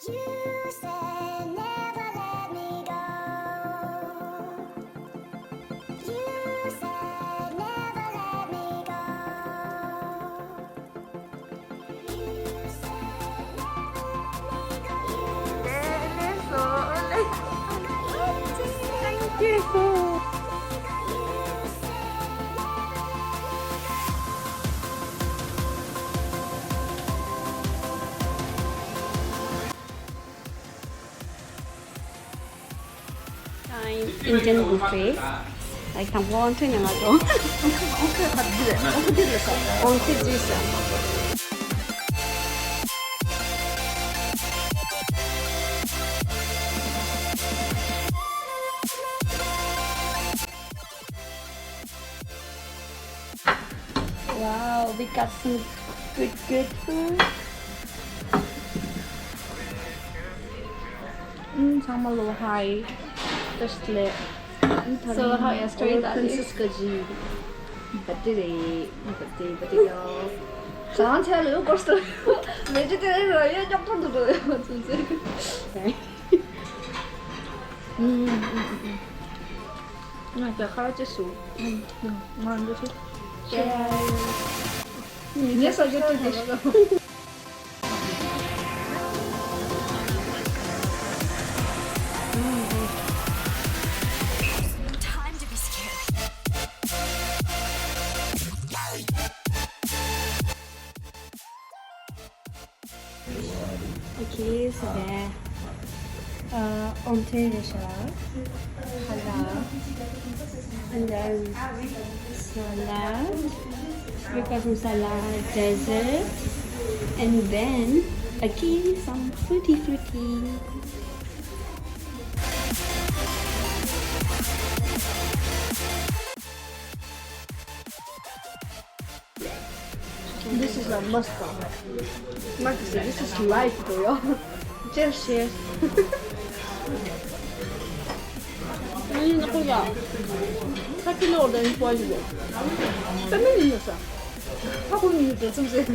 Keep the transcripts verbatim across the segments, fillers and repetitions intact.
You said never let me go. You said never let me go. You said never let me go. Thank you. Indian buffet. Like, དང་པོ་ཨོན་ཐོན་ནས་ང་ཚོ། ཨོན་ཐོན་ག་འདི་རེད། ཨོན་ཐོན་འདི་རེད་ས། ཨོན་ཐོན་འདི་ས། Wow, we got some good, good food. ཨུམ། ཚང་མ་ལོ་ཧའི། བཀྲ་ཤིས་བདེ་ལེགས། ཨུམ། ད་So, རིང་how your story, Princess ག་ཇི། བར་ཐི་ཌེ་རེད། བར་ཐི་ཌེ། བར་ཐི་ཌེ་གི་ཡོ། ཟང་ཆ་ལོས་སྐོར་སོ། མེ་ཇི་དེ་རེད་ར་ཡོད། ཉོག་ཐོང་དུ་འགྲོ་ཡོད་ཚུན་ཚོད། ཨུམ། ཨུམ། ཨུམ། ང་རྒྱ་གར་ཅི་སུ། ང་འདི་སུ། ངས་ས་རྒྱ་ཏུ་དེ། Okay, so there. Uh, entree རེད་ཤག Halal. And then salad. We got some salad, dessert. And then, again, some fruity fruity. This is a must, though. Like I said, this is life, bro. Cheers, cheers. ཨ་ནི་ནག་པོ་ཡ། ཁ་ཁྱི་ལོར་དང་པོ་ཞིག་རེད། ད་མི་ཡིན་ནོ་ས། ཁ་ཁོ་མི་ཡིན་དེ་ཚུམ་ཟེར།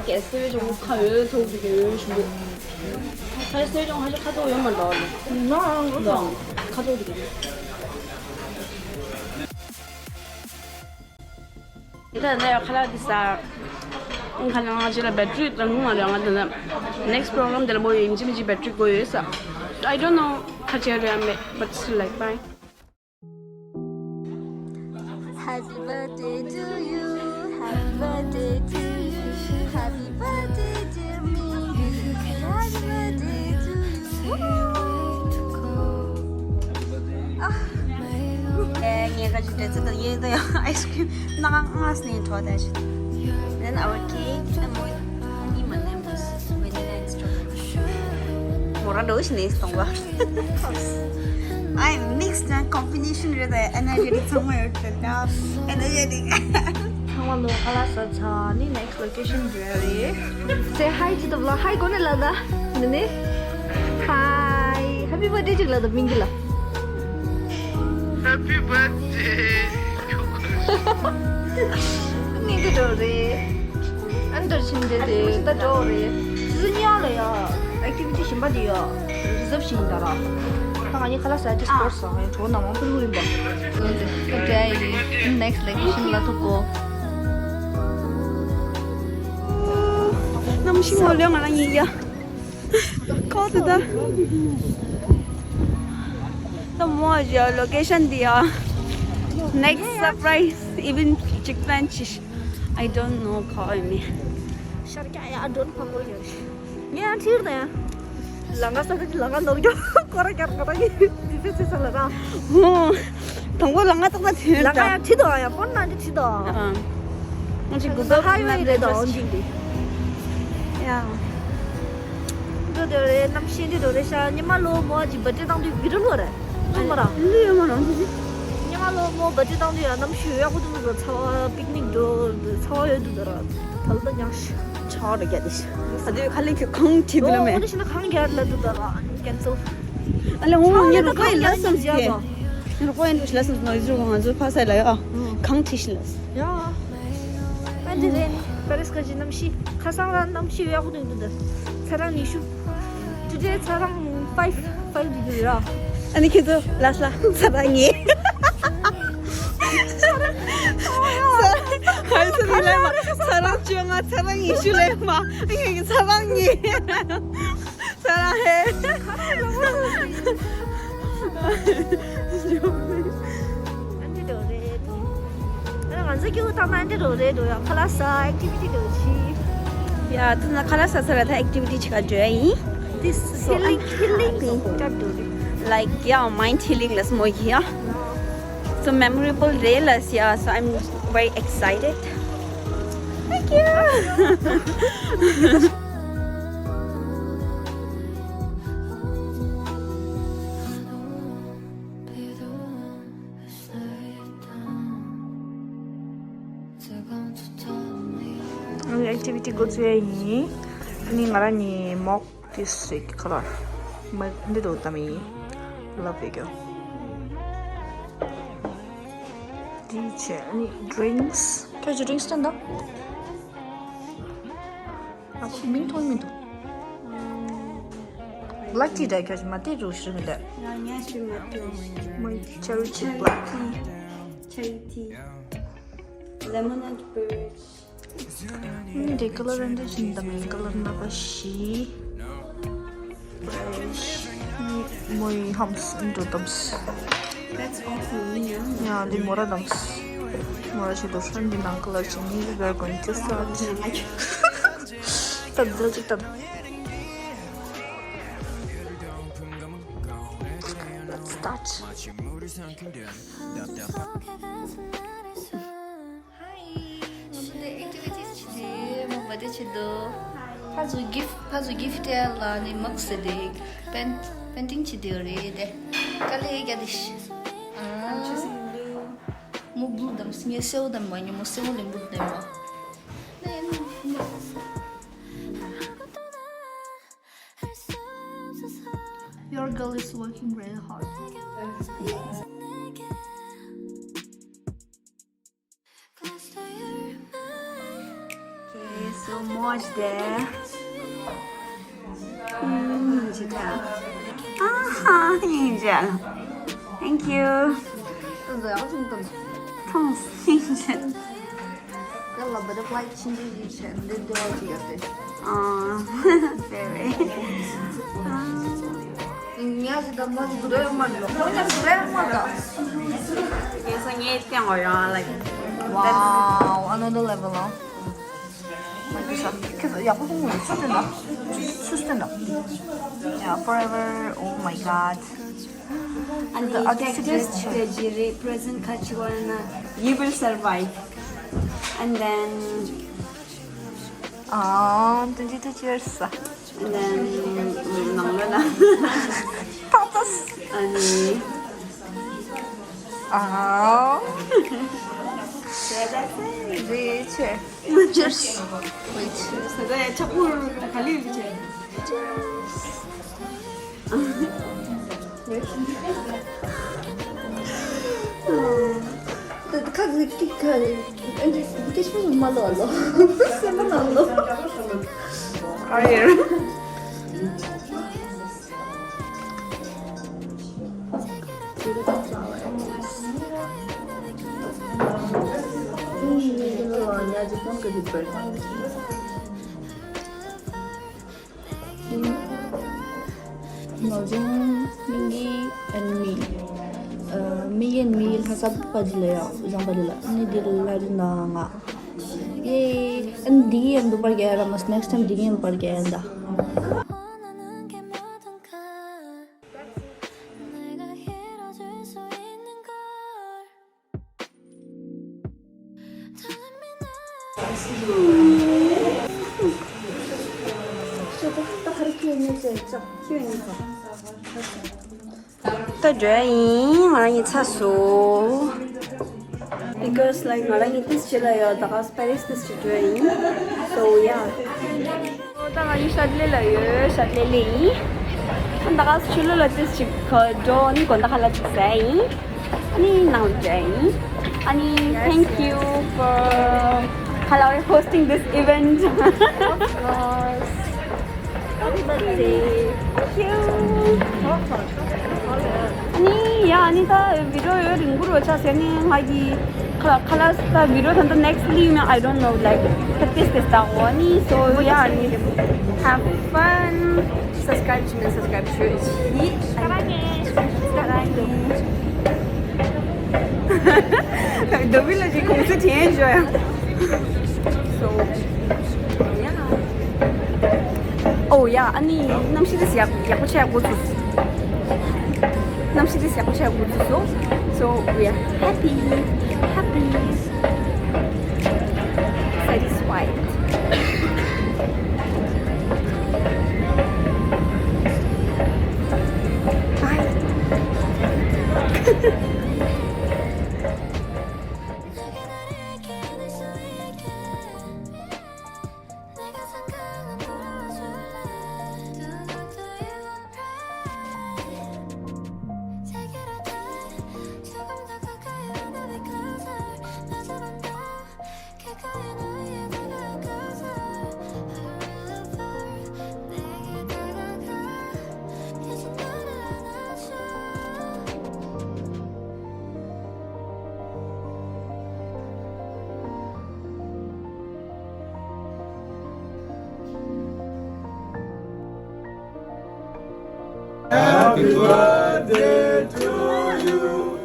གལ་སྲིད་ཅུང་ཁ་ཡོད་ཐོག་ཅིག་ཡོད་ཞུ་འདུག་གལ་སྲིད་ཅུང་ཁ་ཤས་ཁ་ཐོག་ཡོད་མ་འདུག་ནོ། ཁ་ཐོག་ཅིག་ཡོད། ད་ནས་ཁ་ལག་འདི་ཟ། ཁ་ལག་ང་ཅི་ལ་battery དང་ལུང་མ་རེད། ང་ད་ནས་next program དེ་ལ་མོ་ཡིན་གཅིག་མིན་གཅིག་battery དགོས་ཡོད་ས། I don't know ཁ་ཆེ་རེད་མེད། But still, like, bye. Happy birthday to you, happy birthday to you, happy birthday, dear me. Happy birthday to you. ཨ། ངས་ཁ་ཅིག་འདྲ་ཚོད་དང་ཡོད་དོ་ཡང་ice cream སྣ་ཁ་ནས་འཕྲོ་བཏང་ཞིག Then our cake, the more, eat my lemons, vanilla and strawberry. མོ་རང་འགྲོ་ཞིག་ནས་གཏོང་བ། I mix and combination རེད་དེ། energetic ཚང་མ་ཡོད་དེ་ད། energetic ཚང་མ་ལོ་ཁ་ལག་ཟ་ཚར་ནི་next location འགྲོ་ཡ་རེད། Say hi to the vlog. Hi གོ་ནས་ལབ་ད། ནི་ནི། Hi. Happy birthday ཅིག་ལབ་ད་མིང་གི་ལ། Happy birthday. ངས་འདི་འགྲོ་རེད། ཨ་འདིར་ཕྱིན་འདྲེ་དེ་ད་འགྲོ་རེད། ཆུ་ཚོད་གཉིས་ལ་ཡ། activity གཞན་པ་དེ་ཡ། reserve བྱས་ཡིན་ད་ར། ད་ང་གཉིས་ཁ་ལག་ཟ་ཅིག་སྐོར་ཟ་ཡ་གྲོགས་ནང་མང་པོ་ལུས་ཡིན་པ། ད་འདྲ་ཡི་next location ལ་ཐུག་གོ། གནམ་གཤིས་ངོ་ལོས་ང་རང་ཡིན་ཡ། ཁོ་དེ་ད། ད་མོ་ཡ་location དེ་ཡ། next surprise event ཅིག་plan བྱས། I don't know ཁོ་ཡིན་མིན། ཤར་རྒྱག་ཡ་drone ཕ་གོ་ཡོད། ངས་ཡང་ཁྲིར་ནས། ལང་ཀ་ས་ཁ་ཅིག་ལང་ཀ་ནོར་རྒྱུ་ཁོ་ར་རྒྱག་ང་རང་གི་དེ་ཚེ་ཚེ་ས་ལ་ར། ཧོ། དང་པོ་ལང་ཀ་ཏག་ཏག་དེ་ལང་ཀ་ཡང་ཁྲིད་དོ་ཡང་ཕོན་ནང་གི་ཁྲིད་དོ། ཨ། ང་ཅིག་གུ་ཧ་ཡོ་ཡི་རེད་དོ་འོན་ཅིག་དེ། ཡ། འགྲོ་དེ་རེད། གནམ་གཤིས་འདི་འགྲོ་རེད་ཤག་ཉི་མ་ལོ་མོ་ཅིག་བར་ཐི་ཌེ་བཏང་དུས་བི་ཌི་ཡོ་ལོ་རེད། ཚོང་མ་ར། ལུས་ཡོད་མ་རང་ཚོ་ཅིག་ཉི་མ་ལོ་མོ་བར་ཐི་ཌེ་བཏང་དུས་ཡང་གནམ་གཤིས་ཡག་པོ་འདུག་ཚ་བ་པིག་ནིག་འགྲོ་ཚ་བ་ཡོད་འདུག་ད་ར། ད་ལྟ་ཉག་ཤི། ཆར་རྒྱག་དེ་ཤི། ད་དུས་ཁ་ལེན་གྱི་ཁང་ཁྲིད་འདུག་ལ་མེད། ཨོ་ནི་ཤི་ན་ཁང་རྒྱག་ལ་འདུག་ད་ར། ཀན་སལ། ཨ་ལེ་འོ་ངས་རུ་ཁོ་ཡི་ལ་སམ་སི་ཀེ། ངས་རུ་ཁོ་ཡི་ལ་སམ་སི་ང་ཚོ་ང་ཚོ་ཕ་ས་ལ་ཡ། ཁང་ཁྲིད་ཤི་ལ། ཡ། ཨ་འདི་རེད། པེ་རིས་ཁ་ཅིག་གནམ་གཤིས་ཁ་སང་ར་གནམ་གཤིས་ཡག་པོ་འདུག་འདུག་ད། ཚར་གྲངས་ཉི་ཤུ། Today ཚར་གྲངས་five, five degree ར། ཨ་ནི་ཁྱེད་ཚོ་last ལ་ཚར་གྲངས་གཉིས། ཚར་གྲངས་བཅོ་ལྔ། ཚར་གྲངས་ཉི་ཤུ་ལེན་པ། ཨ་ནི་ཁྱེད་ཚོ་ཚར་གྲངས་གཉིས། ཚར་གྲངས་ཧེ། ཨ་འདྲ་འགྲོ་རེད། ང་ཚོ་ཀྱུ་ཐང་ན་འདི་རོ་རེད་འགྲོ་ཡ། ཁ་ལག་ཟ་activity འགྲོ་ཆི། ཡ་ད་ན་ཁ་ལག་ཟ་ས་ར་ད་activity ཅིག་ག་འགྲོ་ཡ་ཡིན། This is so healing, healing འགྲོ་རེད། Like, yeah, mind healing ལ་སྨོ་ཡ། So memorable རེད་ལ་ཡ། So I'm very excited. Thank you. ཨ་ནི་activity འགོ་བཙུགས་ཡ་ཡིན། ཨ་ནི་ང་རང་གཉིས་མོག་ཏིས་ཞིག་ཁ་ལག་མ་འདི་འདྲ་བཏང་ཡིན། Love video འདི་བྱས། ཨ་ནི་drinks། ཁྱོད་ཀྱི་drinks དེ་འདྲ། ཨ་ཁོ་མིང་མཐོང་མི་འདུག Black tea འདྲ་ཁྱོད་ཀྱི་མ་དེ་རུ་ཞིག་མི་འདུག་ང་ཉལ་ཞིག་མ་ཐོན། མོའི་cherry tea། Black tea། Cherry tea། Lemonade birch། འདི་ཀ་ལར་འདི་བཞིན་དང་མིན། ཀ་ལར་སྣ་ཁ་བཞི། མོའི་ཧམ་སི་འགྲོ་དམ་སི། That's all for me, yeah. ཡ་འདི་མོ་ར་དམ་སི། མོ་ར་ཆེ་དོ་ཧྲན་འདི་ནང་ཀ་ལར་ཆེ་ནི། We are going to start. ཏབ་ཛལ་ཅིག་ཏབ། Let's start. Hi. ང་ཚོ་དེ་activities བྱེད་དེ་མོ་བ་དེ་བྱེད་དོ། ཕ་ཚོ་gift ཕ་ཚོ་gift སྤྲད་ལ་ནི་མག་ཟེར་དེ་paint painting བྱེད་དེ་རེད་དེ། དཀའ་ལས་རྒྱག་དེ་ཤི། ཨ། མོ་blue དམ་སི། ངས་སེའུ་དམ་མ་ཉོ། མོ་སེའུ་ལེན་པོ་དམ་མ། Your girl is working very hard. Okay, so much there. ཨུམ། ཡིན་ཅི་ད། ཨ་ཧ། ཡིན་ཅི། Thank you. ཐོངས། ཡིན་ཅི། ཡ་ལ་butterfly ཆུང་ཆུང་ཞིག་བྱས་འདི་འདི་བ་ཅིག་ཡོད་དེ། ཨ། very. ཨ། ཉལ་ཞིག་དང་མ་ཞིག་འདོད་མ་འདོད། ཁོ་ཉལ་ཞིག་འདོད་མ་འདོད། ངས་སོ་ངས་སྟེང་འོ་ཡོང་ལ། Wow, another level ཨ། ཁྱེད་ཚོ་ཡག་པོ་གསུང་གི་འདུག་སུ་སྟོན་ན། སུ་སྟོན་ན། Yeah, forever. Oh my god. ཨ་ནི་ཨ་ཏི་cactus ཅིག་རེད། present ཁ་ཅིག་བ་ན། You will survive. And then ཨ་དེ་འདྲ་དེ་cheers། And then ནང་ལོགས་ན། ཐང་ཐོས། ཨ་ནི། ཨ། རེད་ཆེ། Cheers. Wait. ད་ལྟ་ཡ་ཆག་པོ་ག་ལེར་བྱས། ད་ཁ་ཟིག་ཏིག་ཁ་ཨེ་འདྲ་སྐད་ཆ་མ་ལོ་ལོ། སེམས་མ་ལོ་ལོ། ཨ་ཡེ། ནོར་ལྗོངས་མིག་གི་and me. ཨ། མིག་གི་and me ལྷ་ས་པ་ཇི་ལ་ཡ་བཟང་པ་ལ་ལ་ནི་དེ་ལ་རི་ན་ང་། ཡེ། ཨན་འདི་གི་ཡན་དུ་པར་གྱ་ཡ་ར་མ་next time འདི་གི་ཡན་དུ་པར་གྱ་ཡ་ཡན་ད། ད་འགྲོ་ཡ་ཡིན། ང་རང་གཉིས་ཚར་སོང་། Because like ང་རང་གཉིས་ཏིས་བྱེད་ལ་ཡོད། ད་ག་Paris ཏིས་བྱེད་འགྲོ་ཡ་ཡིན། So yeah. ད་ང་གཉིས་ཤར་ལེ་ལ་ཡོད། ཤར་ལེ་ལེ་ཡིན། ད་ག་ཆུ་ལོ་ལ་ཏིས་ཅིག་ག་འགྲོ་ནི་དགོན་ད་ཁ་ལ་ཅིག་ཟ་ཡིན། ཨ་ནི་ནང་ལ་འགྲོ་ཡ་ཡིན། ཨ་ནི་thank you for Pallavi hosting this event. Of course. Happy birthday. Thank you. ཨ་ནི་ཡ་ཨ་ནི་ད་བི་ཌི་ཡོ་ཡོད་རིང་པོ་རོ་ཆ་ཟེར་ནི་ང་གི་ཁ་ཁ་ལ་ད་བི་ཌི་ཡོ་ད་ད་next leave me, I don't know, like, practice this stuff. ཨ་ནི་so yeah, ཨ་ནི have fun. Subscribe to me, subscribe to you. Don't be like you. So yeah. Oh yeah, ཨ་ནི་གནམ་གཤིས་དེ་ཡག་ཡག་པོ་ཆགས་འགོ་ཚུགས། གནམ་གཤིས་དེ་ཡག་པོ་ཆགས་འགོ་ཚུགས་སོང་། So we are happy, happy. Satisfied. Bye. Happy birthday to you.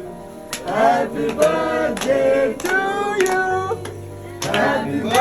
Happy birthday to you. Happy birthday.